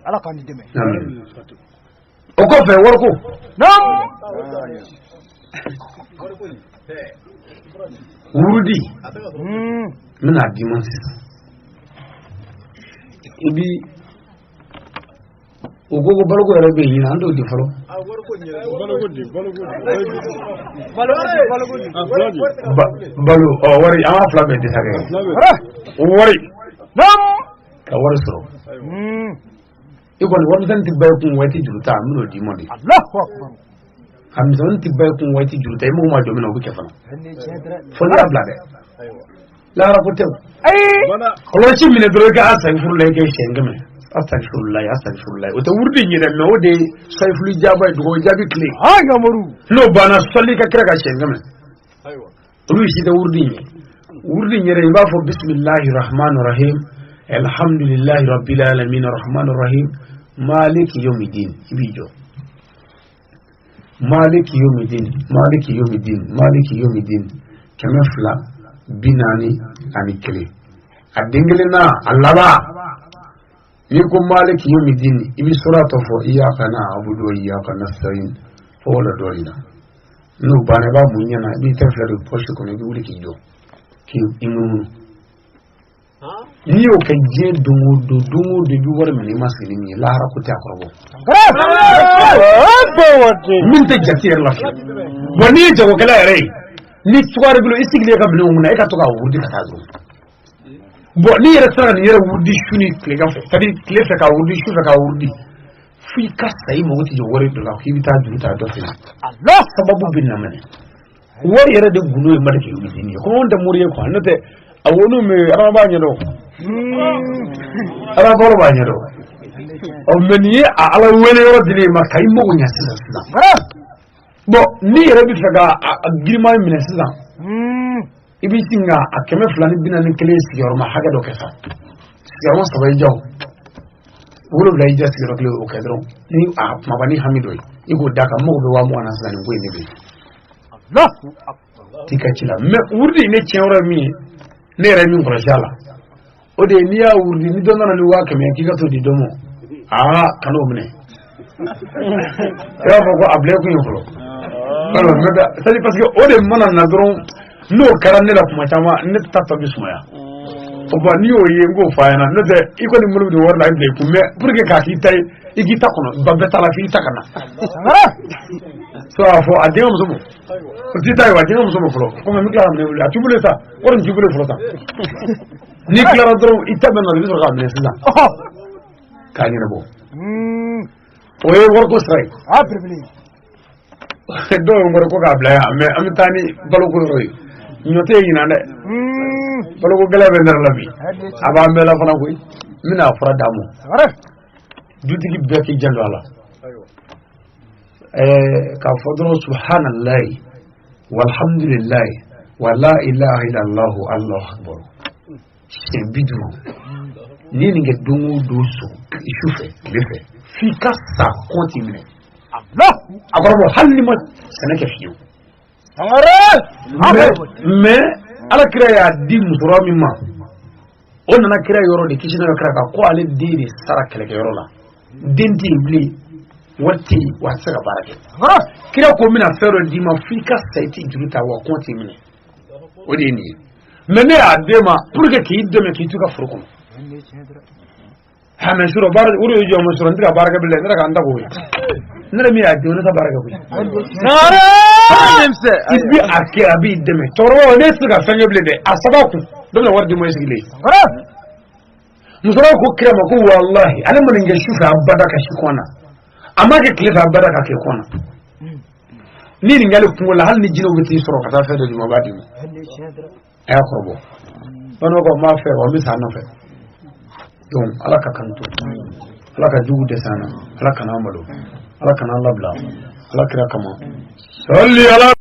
Ala k'an dɛmɛ. O kɔfɛ, wariko. Naam. Wurudi n bɛna d'i ma sisan. I bi o ko ko baloko yɛrɛ bɛ yen ɲinan, an t'o di fɔlɔ. Balo ɔ wari, an b'a fila bɛɛ di sa kɛ. Wari, ka wari sɔrɔ, i kɔni warimisɛnnin tɛ ba i kun wa i tɛ juru ta, n bɛn'o d'i ma de. A misɛnnin tɛ ba i kun wa i tɛ juru ta, i mago ma jɔ min na, o bɛ kɛ fana, fo n'i y'a bila dɛ. Lahara ko tɛ o. Kɔlɔsi minɛ dɔrɔn, i ka asafurulayi kɛ siɲɛ 100, asafurulayi, asafurulayi. O tɛ wurudi in ye dɛ, mɛ o de ye sayifulu jaba ye, dugawu jaabi tile. N'o banna, sɔli ka kira ka siɲɛ 100. Olu si tɛ wurudi in ye. Wurudi in yɛrɛ, i b'a fɔ bisimilahi rahman rahim, alhamdulilahi rabbil alamin, rahman rahim, maliki yomidin. I b'i jɔ maliki yomidin, maliki yomidin, maliki yomidin, 241. A den kelen na, a laban, n'i ko maliki yomidin, i bɛ sura tɔ fɔ iyaka na'budu wa iyaka nasta'in fo wala dɔɔnin na. N'o banna, i b'a mun ɲɛna, i b'i tɛgɛ fila don pɔsi kɔnɔ, i bɛ wuli k'i jɔ k'i munumunu. N'i y'o kɛ diɲɛ don o don, don o don, i bɛ wari minɛ i ma sigi ni min ye. Lahara ko tɛ a kɔrɔbɔ min tɛ jate yɛrɛ la fiyewu. Bon, n'i ye jagokɛla yɛrɛ ye, ni cogoya b'i bolo, i sigilen ka minɛnw kunna, e ka to k'a wurudi ka taa dɔrɔn. Bon, n'i yɛrɛ sera ka nin yɛrɛ wurudi su ni tilegan fɛ, c'est à dire tile fɛ k'a wurudi, su fɛ k'a wurudi, f'i ka sa, i mago tɛ jɔ wari dɔ la k'i bɛ taa juru ta dɔ fɛ. Sababu bɛ na minɛ wari yɛrɛ de gundo ye maliki yomidin ye. Komi anw tɛ mori ye quoi, n'o tɛ a wo n'u mɛ adama b'a ɲɛdɔn, adama b'a ɲɛdɔn. Ɔ mɛ nin ye a Ala wele yɔrɔ dilen ma ka i mago ɲɛ sisan sisan. Bon, n'i yɛrɛ bɛ fɛ ka a giriman minɛ sisan, i bɛ sin ka a 241 sigiyɔrɔma hakɛ dɔ kɛ sa, sigiyɔrɔma saba i jaw, 7 i ja, sigiyɔrɔ kelen o kɛ dɔrɔn, ni a kumaba ni hami dɔ ye, i k'o d'a kan, n mago bɛ 20,000 na sisan, nin ko in de bɛ yen t'i ka ci la. Mɛ wurudi ne tiɲɛ yɔrɔ ye min ye, ne yɛrɛ ye min kɔlɔsi a la, o de ye n'i y'a wurudi, ni dɔ nana ni 100,000 ye k'i ka t'o di dɔ ma, aa, kan'o minɛ. I b'a fɔ ko a bila i kun ye fɔlɔ, c'est à dire parce que o de mana na dɔrɔn, n'o kɛra ne la kuma caman, ne ta tɔ bɛ sumaya. O bon, n'i y'o ye, n k'o f'a ɲɛna, n'o tɛ i kɔni bolo bɛ don wari la, i bila i kun, mɛ pour que k'a k'i ta ye, i k'i ta kɔnɔ, ba bɛɛ t'a la, f'i ta ka na. So a fɔ a denkɛ muso ma, o t'i ta ye wa, a denkɛ muso ma fɔlɔ, komi n bɛ tila ka minɛ wuli, a t'i bolo sa, wari in t'i bolo fɔlɔ sa. N'i tilara dɔrɔn, i ta bɛ na, i bɛ sɔrɔ k'a minɛ sisan k'a ɲɛnabɔ. O ye wariko sira ye. Dɔw ye n kɔrɔ ko k'a bila yan, mɛ an bɛ taa ni baloko yɔrɔ ye. Ɲɔ tɛ ɲinan dɛ, baloko gɛlɛn bɛ ne yɛrɛ la bi, a b'an bɛɛ la fana koyi. N bɛna a fura d'a ma, dutigi bɛɛ k'i janto a la. K'a fɔ dɔrɔn subhanallahi walhamdulillahi wa la ilaha illallah allahu akbar siɲɛ 50, n'i ye nin kɛ don o don, su fɛ, tile fɛ, f'i ka sa, kɔn t'i minɛ. A kɔrɔ bɔ hali n'i ma sɛnɛ kɛ fiyewu. Mais ala kira y'a di musokɔrɔba min ma, o nana kira yɔrɔ de, kisi n'a kira kan, ko ale den de sara kɛlɛkɛyɔrɔ la, den tɛ yen bilen, wari tɛ yen, wa a tɛ se ka baara kɛ. Kira ko n bɛna fɛn dɔ d'i ma, f'i ka sa, i tɛ juru ta wa kɔn t'i minɛ. O de ye nin ye. Mais ne y'a d'e ma pour que k'i dɛmɛ k'i to i ka foro kɔnɔ. Ha, mais surɔ baara o de ye jɔ ma sɔrɔ, n tɛ ka baara kɛ bilen, ne yɛrɛ k'an ta k'o ye, ne yɛrɛ min y'a di, ne tɛ baara kɛ koyi. I bi a kɛ, a b'i dɛmɛ. Cɛkɔrɔba, ne tɛ se ka fɛn kɛ bilen dɛ, a saba kun dɔ bɛna wari di ma, i sigilen. Musokɔrɔba ko kira ma ko walahi, ale ma nin kɛ su fɛ abada ka si kɔn na, a m'a kɛ tile fɛ abada ka kɛ kɔn na. Ni nin kɛlen kungo la, hali ni jinɛw bɛ t'i sɔrɔ ka taa fɛn dɔ d'i ma, o b'a d'i ma. A y'a kɔrɔbɔ, bamananw ko n b'a fɛ wa n bɛ sa a nɔfɛ. Donc ala ka kan to, ala ka jugu dɛsɛ an na, ala kana an malo, ala kana an labila, ala kira kama. Sɔli ala.